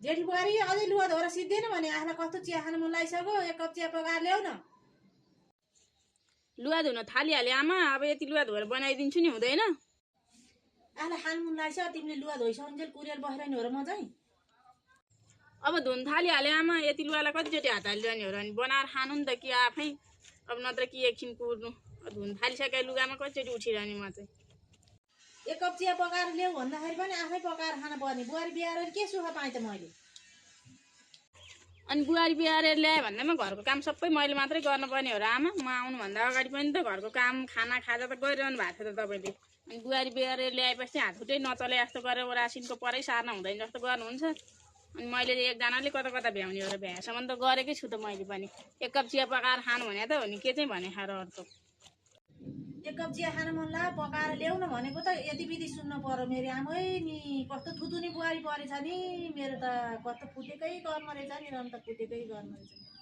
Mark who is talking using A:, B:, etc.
A: जेठी बुहारी अझै लुगा धोएर सिद्धिएन भने आफूलाई कस्तो चिया खानु मन लागिसक्यो, एक कप चिया पकाएर ल्याउ न।
B: लुगा धुन थालिहाल्यो आमा, अब यति लुगा धोएर बनाइदिन्छु नि, हुँदैन?
A: आफूलाई खानु मन लागिसक्यो, तिमीले लुगा धोइसकुन्जेल कुरियर बसिरहने हो र म चाहिँ।
B: अब धुन थालिहाल्यो आमा, यति लुगालाई कतिचोटि हात हालिरहने हो र नि, बनाएर खानु नि त कि आफै, अब नत्र कि एकछिन कुर्नु। धुन थालिसकेको लुगामा कतिचोटि उठिरहने म चाहिँ।
A: एक कप चिया पकाएर ल्याऊ भन्दाखेरि पनि आफै पकाएर खान पर्ने। बुहारी बिहार के सुख पाएँ त मैले।
B: अनि बुहारी बिहार ल्यायो भन्दैमा घरको काम सबै मैले मात्रै गर्नुपर्ने हो र आमा? म आउनुभन्दा अगाडि पनि त घरको काम खाना खाजा त गरिरहनु भएको थियो त तपाईँले। अनि बुहारी बिहार ल्याएपछि हात खुट्टै नचले जस्तो गरेर रासिनको परै सार्न हुँदैन जस्तो गर्नुहुन्छ। अनि मैले एकजनाले कता कता भ्याउने हो र भ्याएसम्म त गरेकै छु त मैले पनि। एक कप चिया पकाएर खानु भने त हो नि, के चाहिँ भने खाएर अर्को।
A: एक कप चिया खान मन लाग्यो पकाएर ल्याउ न भनेको त यति विधि सुन्न पर्यो। मेरो आमै नि कस्तो थुतुनी बुहारी परेछ नि, मेरो त कस्तो फुटेकै गर्म रहेछ नि, रन त फुटेकै गर्म रहेछ।